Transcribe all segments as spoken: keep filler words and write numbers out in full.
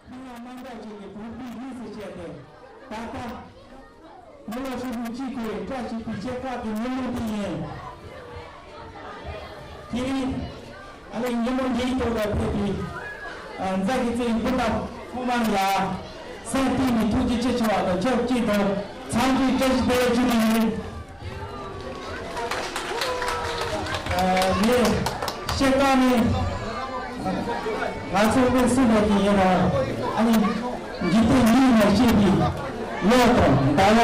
ཁ་ཡ་དམའ་འབེབས་ཅན་གྱི་བོད་པའི་ཡུལ་ཟེར་བཤད་དེ། ད་ལྟ་མི་ལོ་ཧྲིལ་པོ་གཅིག་གི་བཀྲ་ཤིས་པའི་སྐྱེས་སྐར་གྱི་ཉིན་མོ་འདི་ཡིན། དེ་རིང་ཨ་ནི་ཉིན་མོ་འདིའི་ཐོག་ལ་ཕེབས་པའི་མཛའ་གི་བརྩེ་བའི་སྤུན་ཟླ་ཚང་མ་ལ་སེམས་གཏིང་ནས་ཐུགས་རྗེ་ཆེ་ཆེ་བ་དང་ཆབས་ཅིག་ཏུ་འཚམས་འདྲིའི་བཀྲ་ཤིས་བདེ་ལེགས་ཞུ་ནི་ཡིན། ངས་སྐྱེས་སྐར་ནི་ང་ཚོ་མི་སུ་ལས་ཀྱི་ཡིན་རུང་ཨ་ནི་འཇིག་རྟེན་མིའི་ནང་སྐྱེས་པའི་ལོ་དང་ཟླ་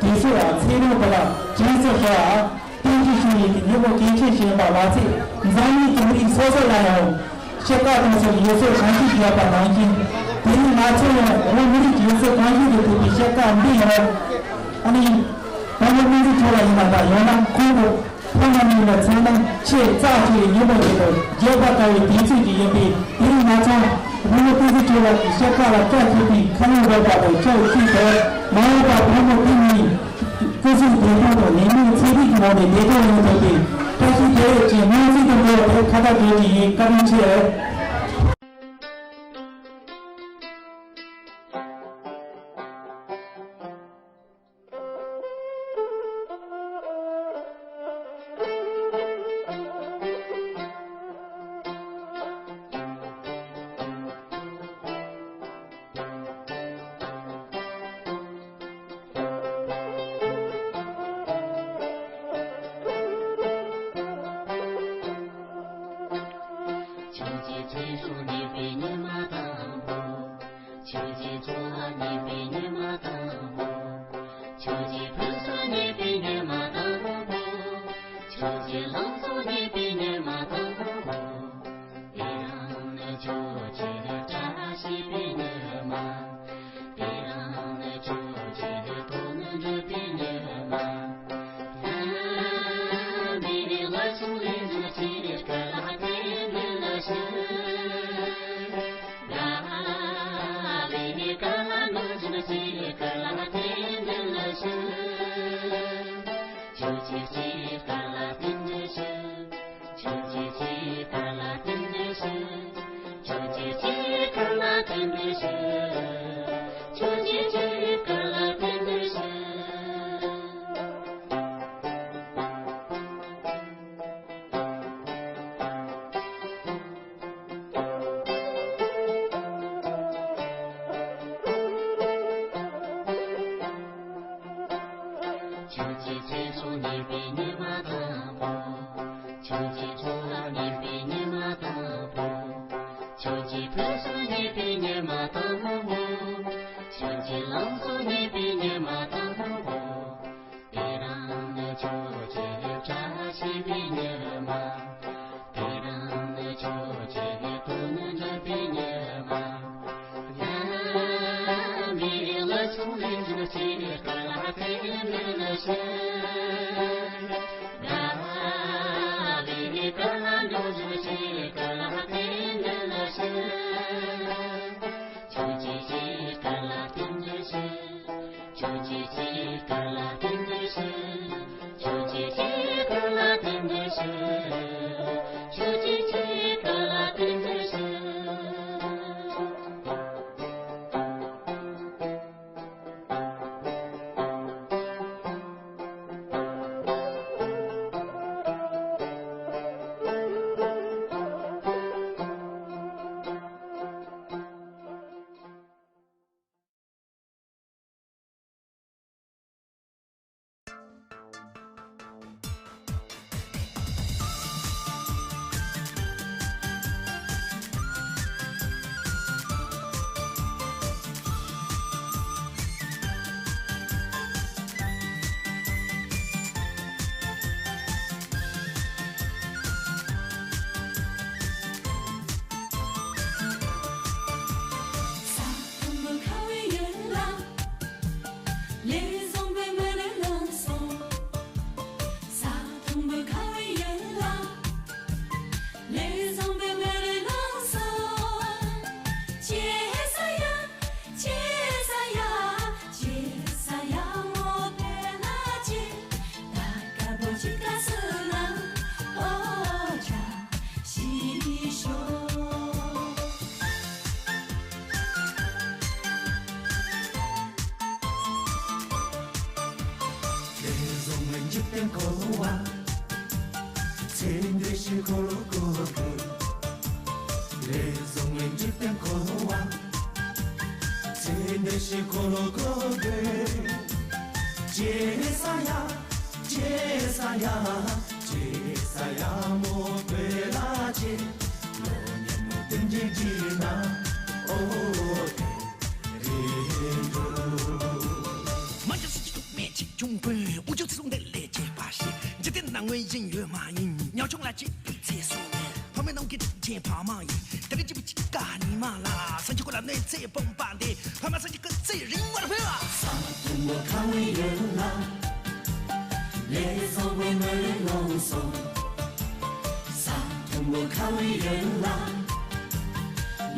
བ་དུས་ཚོད་ལ་ཚེ་རིང་བ་ལ་བྱང་ཚད་ཤོར་བ་བསྟན་བཅོས་ཞུ་ཡི་གི་ཉིན་མོ་གལ་ཆེ་ཞིག་ཡིན་པ་མ་ཚད་འཛམ་གླིང་གི་མི་རིགས་སོ་སོ་ལ་ཡང་སྐྱེས་སྐར་དང་སོགས་ཀྱི་ཡོད་ཚད་གང་ཞིག་ཡོད་པ་ནང་བཞིན། དེ་ནི་ང་ཚོ་ཡང་བོད་མི་རིགས་ཀྱི་ཡོད་ཚད་གང་ཞིག་ཏུ་ཐུག་པའི་སྐྱེས་སྐར་འདི་ཡང་ཨ་ནི་བོད་མི་མི་ཚེ་ཁྲོད་ལ་ཡིན་ན་འདྲ་ཡང་ན་ཁོང་གི་ཕོ་མོ་གཉིས་ལ་མཚོན་ན་ཆེས་རྩ་ཆེ་བའི་ཉིན་མོ་ཞིག་ཏུ་བརྗོད་པ་དཀའ་བའི་དུས་ཚོད་ཅིག་ཡིན་པས། དེ་ནི་ང་ཚོ་བོད་མི་མི་ཚེ་ཁྲོད་ལ་སྐྱེས་སྐར་ལ་བཀྲ་ཤིས་པའི་ཁ་ལོ་བབས་པ་དང་ཆབས་ཅིག་ཏུ་མ་འོངས་པར་བུ་མོ་དེ་གཉིས་སྐུ་གཟུགས་བདེ་ཐང་དང་ནད་མེད་ཚེ་རིང་གི་ངང་ནས་བདེ་ཐང་ཡོང་ཐུབ་པའི་བཀྲ་ཤིས་བདེ་ལེགས་ཀྱི་སྨོན་ཚིག་དང་འབྲེལ་བ་དེ་ཁ་བརྡ་བྱེད་ཀྱི་ཡིན། བཀའ་དྲིན་ཆེ། ཆོས་ཀྱི་ཚེ་སྲོག་གནས་པའི་ཉི་མ་དང་པོ། ཆོས་ཀྱི་འཚོ་བ་གནས་པའི་ཉི་མ་དང་པོ། ཆོས་ཀྱི་ཕུན་སུམ་གནས་པའི་ཉི་མ་དང་པོ། ཆོས་ཀྱི་ལམ་སྲོལ་གནས་པའི་ཉི་མ་དང་པོ། དེ་རིང་ནི་ཆོས་ཀྱི་བཀྲ་ཤིས་པའི་ཉི་མ། དེ་རིང་ནི་ཆོས་ཀྱི་དོན་འགྲུབ་པའི་ཉི་མ། ཆོས་ཀྱི་ཚེ་སྲོག་གནས་པའི་ཉི་མ་དང་པོ། ཆོས་ཀྱི་འཚོ་བ་གནས་པའི་ཉི་མ་དང་པོ། ཆོས་ཀྱི་ཕུན་སུམ་གནས་པའི་ཉི་མ་དང་པོ། ཆོས་ཀྱི་ལམ་སྲོལ་གནས་པའི་ཉི་མ་དང་པོ། དེ་རིང་ནི་ཆོས་ཀྱི་བཀྲ་ཤིས་པའི་ཉི་མ། དེ་རིང་ནི་ཆོས་ཀྱི་དོན་འགྲུབ་པའི་ཉི་མ། ཡ་མི་ལ་ཆུང་ལས་འཇུག་ཅེས་བཀའ་ལ་བརྟེན་ནས་ལ་ཤི། ཡ་མི་བཀའ་ལ་འགྲོ་འཇུག་ཅེས་བཀའ་ལ་བརྟེན་ནས་ལ་ཤི། འཇིག་རྟེན་འཁོར་བ། ཚེ་འདི་ཕྱི་འཁོར་ལོ་འཁོར་དགོས། ལས་བཟང་ངན་འཇིག་རྟེན་འཁོར་བ། ཚེ་འདི་ཕྱི་འཁོར་ལོ་འཁོར་དགོས། ཇེ་ས་ཡ། ཇེ་ས་ཡ། ཇེ་ས་ཡ་མོ་བོད་ལ་ཇེ། ལོ་ཉིས་མོ་བདུན་གྱི་རྗེས་ན་ཨོ་དེ་རེད་འགྲོ། མ་འཇོག་སྲིད་ཀྱི་ཐུག་མེད་ཅིག་འབྱུང་དགོས། དབུ་ཕྱུག་ཚེ་སྲོག་འདི་ལས་བྱེད་པ་ཞིག་འཇིག་རྟེན་ན་ངོས་བཞིན་ཡོད་མ་ཡིན། ཉམ་ཆུང་ལ་གཅེས་པའི་ཚེ་སྲོག་ནས། ཕ་མའི་གནང་གི་ཆེན་ཕ་མ་ཡིན། དེ་རིང་གཅིག་པུ་གཅིག་དཀའ་ཉི་མ་ལ། སངས་རྒྱས་སྐུ་ལ་གནོད་འཚེ་སྤོང་བ་འདི། ཕ་མ་སངས་རྒྱས་སྐུ་ཚེ་རིང་བར་འཕེལ་བ། ས་མཐོན་པོ་ཁ་བའི་ཡན་ལག་ལས་བཟང་པོའི་མི་ལས་ལོངས་སོ། ས་མཐོན་པོ་ཁ་བའི་ཡན་ལག་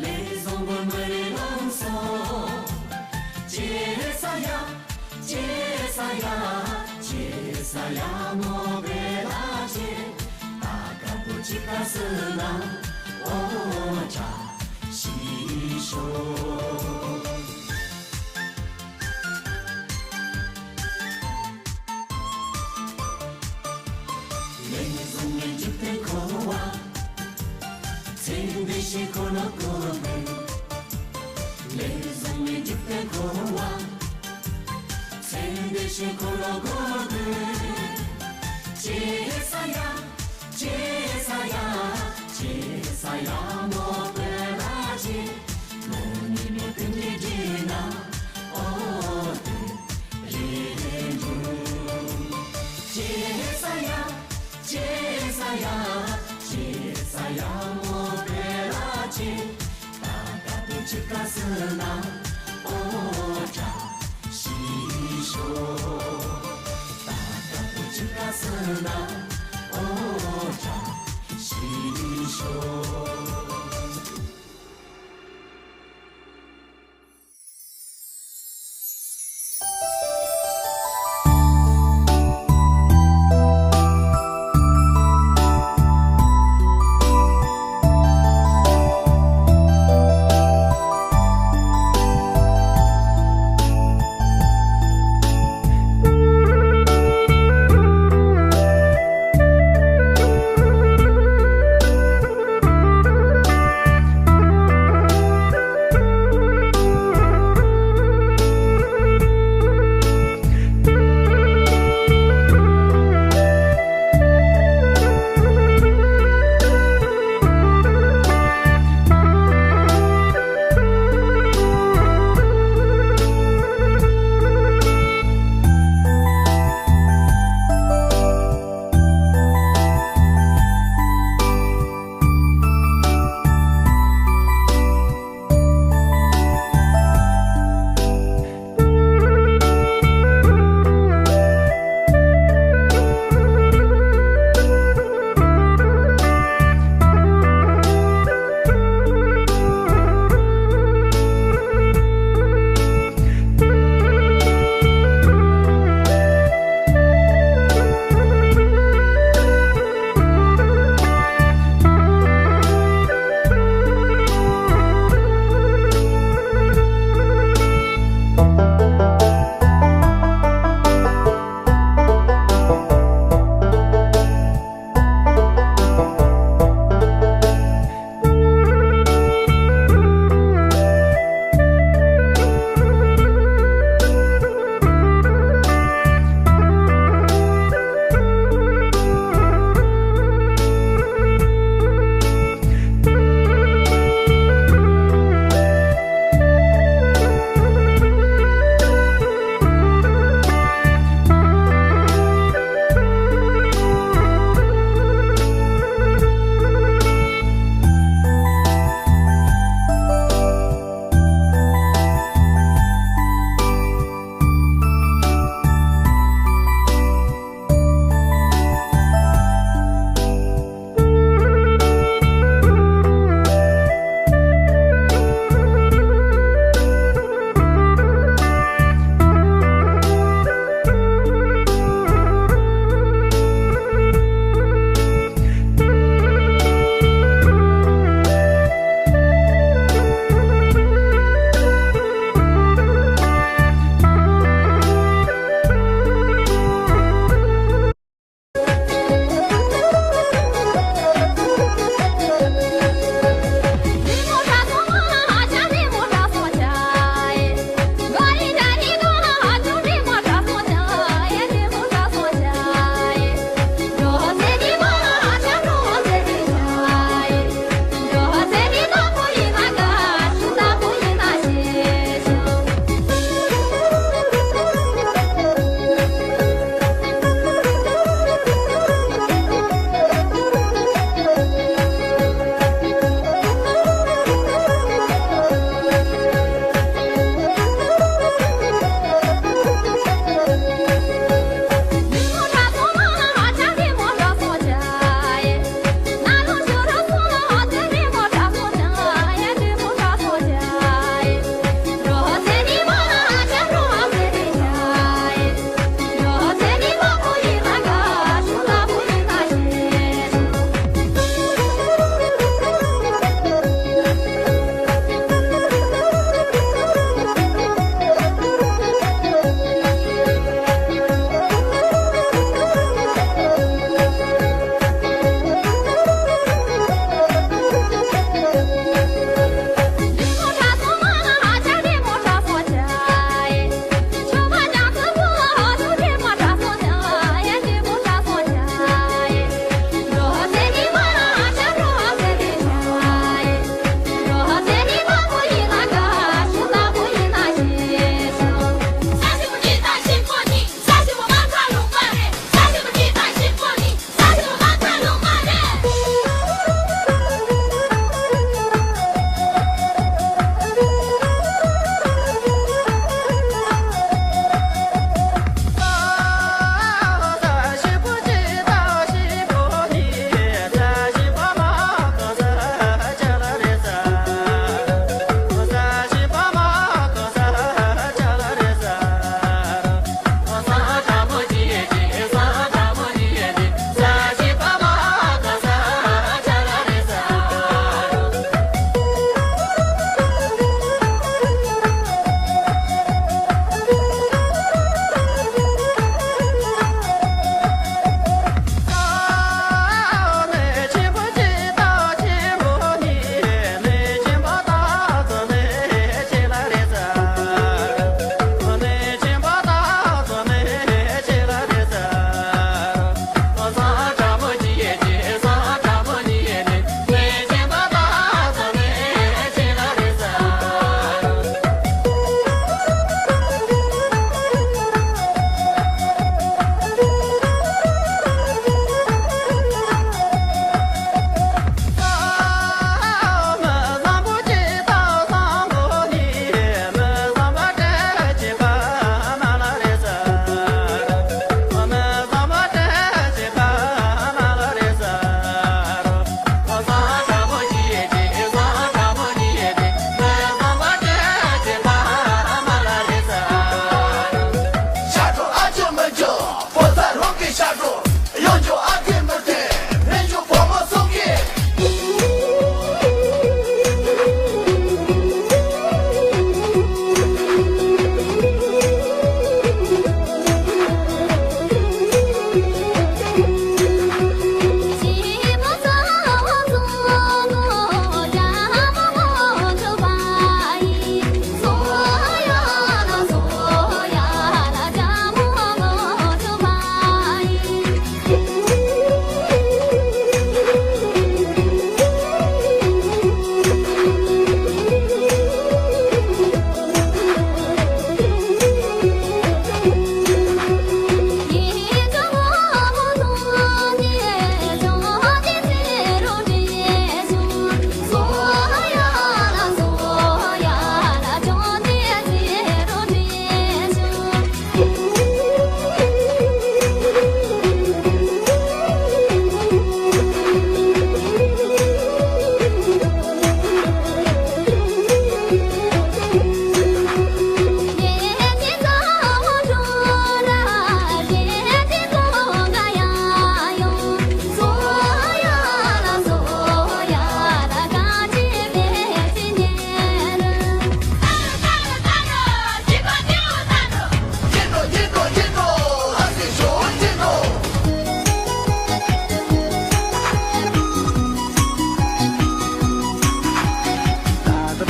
ལས་བཟང་པོའི་མི་ལས་ལོངས་སོ། ཇེ་ས་ཡ། ཇེ་ས་ཡ། ཇེ་ས་ཡ་མོ་བོད་ལ་ཇེ། ད་དཀར་པོ་ཅི་ག་སི་ན་ཨོ་ཅ་ཤི་ཤོ། ལས་བཟང་ངན་འཇིག་རྟེན་འཁོར་བ། ཚེ་འདི་ཕྱི་འཁོར་ལོ་འཁོར་དགོས། ལས་བཟང་ངན་འཇིག་རྟེན་འཁོར་བ། ཚེ་འདི་ཕྱི་འཁོར་ལོ་འཁོར་དགོས། ཇེ་ས་ཡ། ཇེ་ས་ཡ། ཇེ་ས་ཡ་མོ་བོད་ལ་ཇེ། ལོ་ཉིས་མོ་བདུན་གྱི་རྗེས་ན་ཨོ་དེ་རེད་འགྲོ། ཇེ་ས་ཡ། ཇེ་ས་ཡ། ཇེ་ས་ཡ་མོ་བོད་ལ་ཇེ། ད་དཀར་པོ་ཅི་ག་སི་ན་ཨོ་ཅ་ཤི་ཤོ། ད་དཀར་པོ་ཅི་ག་སི་ན་ཨོ་ཅ་ཤི་ཤོ།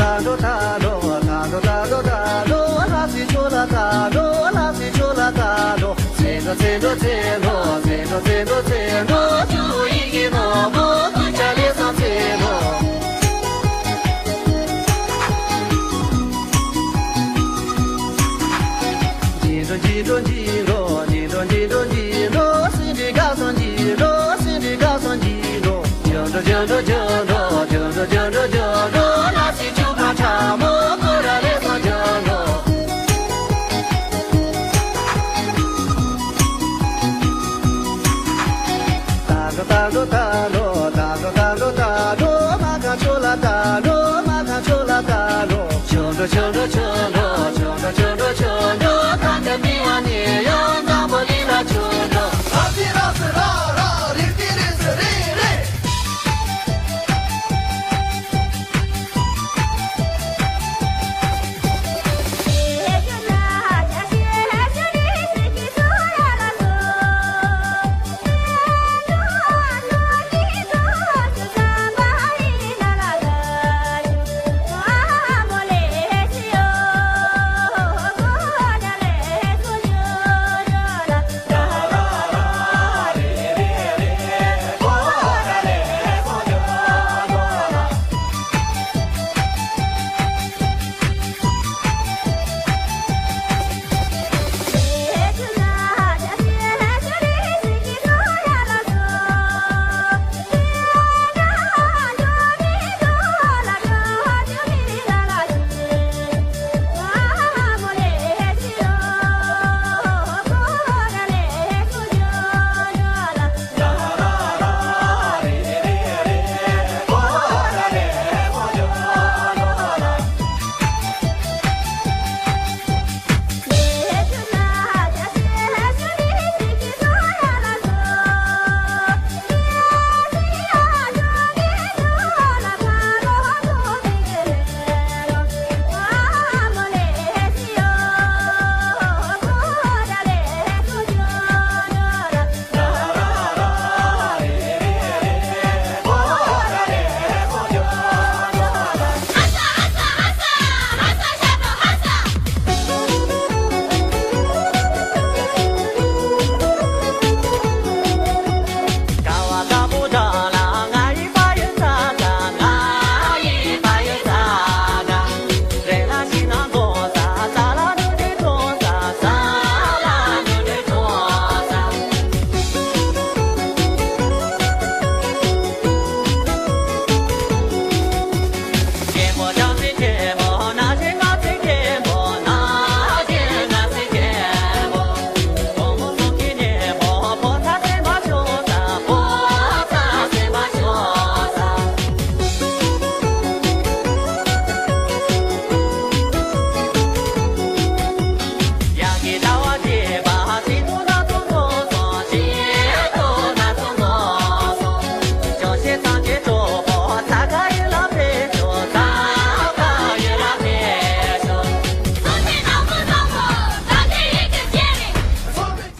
ད་འགྲོ་ད་འགྲོ་ད་འགྲོ་ད་འགྲོ་ད་འགྲོ། ལ་སི་ཆོ་ལ་ད་འགྲོ། ལ་སི་ཆོ་ལ་ད་འགྲོ། ཚེ་འགྲོ་ཚེ་འགྲོ་ཚེ་འགྲོ།